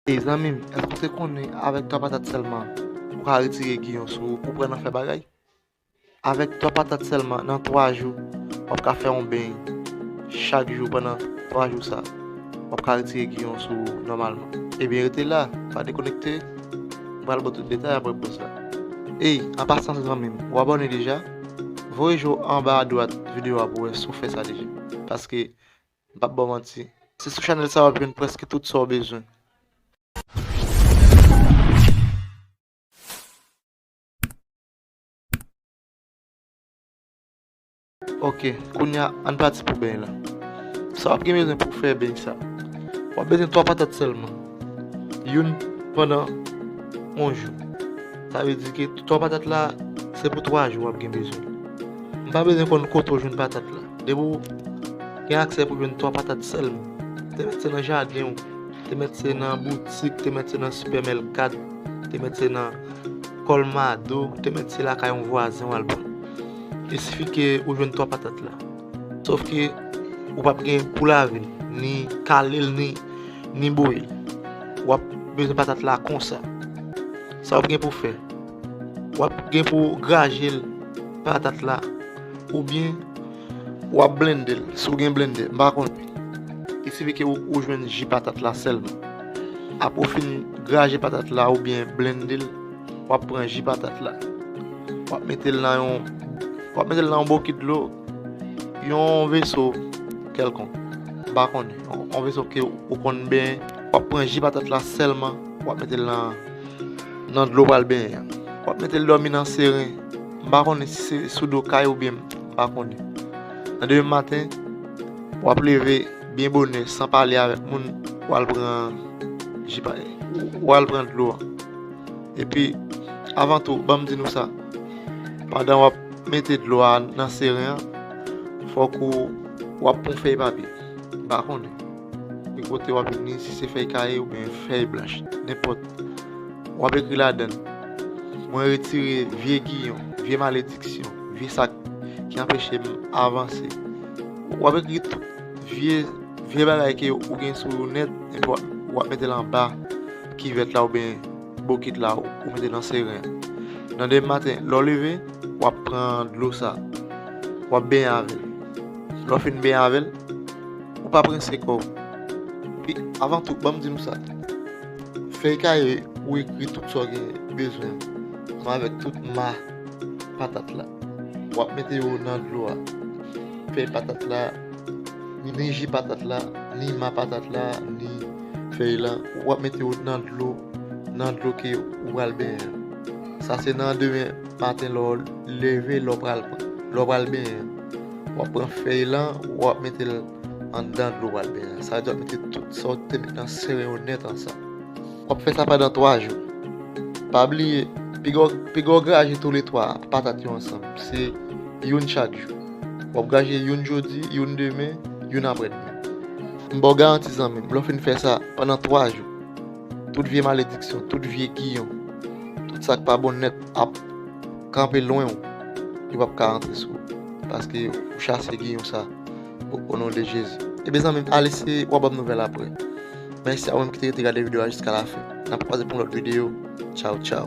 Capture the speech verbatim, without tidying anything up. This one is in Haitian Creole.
Ey zanmi m, èske w te konnen avèk twa patat sèlman, ou ka retire giyon sou ou pou w pran nan fè bagay? Avèk twa patat sèlman, nan twa jou, w ap ka fè yon beny chak jou pandan twa jou sa. W ap ka retire giyon sou ou nòmalman. Ebyen, rete la, pa dekonekte. M pral ba w tout detay apre poz la. Ey, an pasan zanmi m, ou abòne deja? Voye je w anba adwat videyo a pou w wè si w fè sa deja. Paske, m p ap ba w manti, se sou chanèl sa w ap jwenn prèske tout sa w bezwen. Ok, kounye a, ann pati pou beny la. Sa w ap gen bezwen pou w fè beny sa, w ap bezwen twa patat sèlman. Youn pandan yon jou. Sa vle di ke twa patat la, se pou twa jou w ap gen bezwen. M pa bezwen konn kote w jwenn patat la. Depi w gen aksè pou jwenn twa patat sèlman, te mèt se nan jaden w, te mèt se nan boutik, te mèt se nan sipèmèlkad, te mèt se nan kòlmado, te mèt se lakay yon vwazen w al pran. Il sifi ke ou jwenn twa patat la. Sòf ke ou p ap gen pou lave l, ni kale l, ni, ni bouyi l. W ap bezwen patat la konsa. Sa w ap gen pou fè? W ap gen pou graje l, patat la, oubyen w ap blende l, si w gen blendè, m pa konnen. Il sifi ke ou, ou jwenn ji patat la sèlman. Apre w fin graje patat la oubyen blende l, w ap pran ji patat la. W ap mete l nan yon, w ap mete l nan yon bokit dlo, yon veso kèlkonk. M pa konnen. Yon, yon veso ke ou konn benyen. W ap pran ji patat la sèlman, w ap mete l nan, nan dlo w pral benyen an. W ap mete l dòmi nan seren. M pa konnen si se sou do kay oubyen m pa konnen. Nan demen maten, w ap leve byen bonè san pale avèk moun, w al pran ji pa, w al pran dlo a. Epi, avan tou, ban m di nou sa. Pandan w ap mete dlo a nan seren an, fòk ou, w ap pran fèy papye. M pa konnen. Ki kote w ap vini, si se fèy kaye oubyen fèy blanch, nenpòt. W ap ekri ladan l. Mwen retire vye giyon, vye malediksyon, vye sa k, ki anpeche m avanse. W ap ekri tout vye, vye bagay ke ou gen sou ou nèt, epi w ap, w ap mete l anba kivèt la oubyen bokit la, ou mete nan seren an. Nan demen maten, lè w leve, w ap pran dlo sa, w ap benyen avè l. Lè w fin benyen avè l, ou p ap rense kò w. Epi, avan tou, ban m di nou sa. Fèy kaye, ou ekri tout sa w gen bezwen, ansanm avèk tout ma patat la. W ap mete yo nan dlo a. Fèy patat la, ni, ni ji patat la, ni ma patat la, ni fèy lan. W ap mete yo nan dlo, nan dlo ke ou pral benyen an. Sa se nan demen maten lè w leve, lè w pral, lè w pral benyen an. W ap pran fèy lan, w ap mete l anndan dlo w pral benyen an. Sa vle di w ap mete tout sa w te met nan seren yo nèt ansanm. W ap fè sa pandan twa jou. Pa bliye, piga w, piga w graje toulètwa patat yo ansanm. Se youn chak jou. W ap graje youn jodi, youn demen, youn aprèdemen. M ba w garanti zanmi m, lè w fin fè sa pandan twa jou, tout vye malediksyon, tout vye giyon, tout sa k pa bon nèt ap kanpe lwen w. Yo p ap ka rantre sou ou. Paske ou chase giyon sa o, o non de Jezi. Ebyen zanmi m, ale se w ap ban m nouvèl aprè. Mèsi a ou menm ki te rete gade videyo a jiska lafen. N ap kwaze pou yon lòt videyo. Tchaw, tchaw.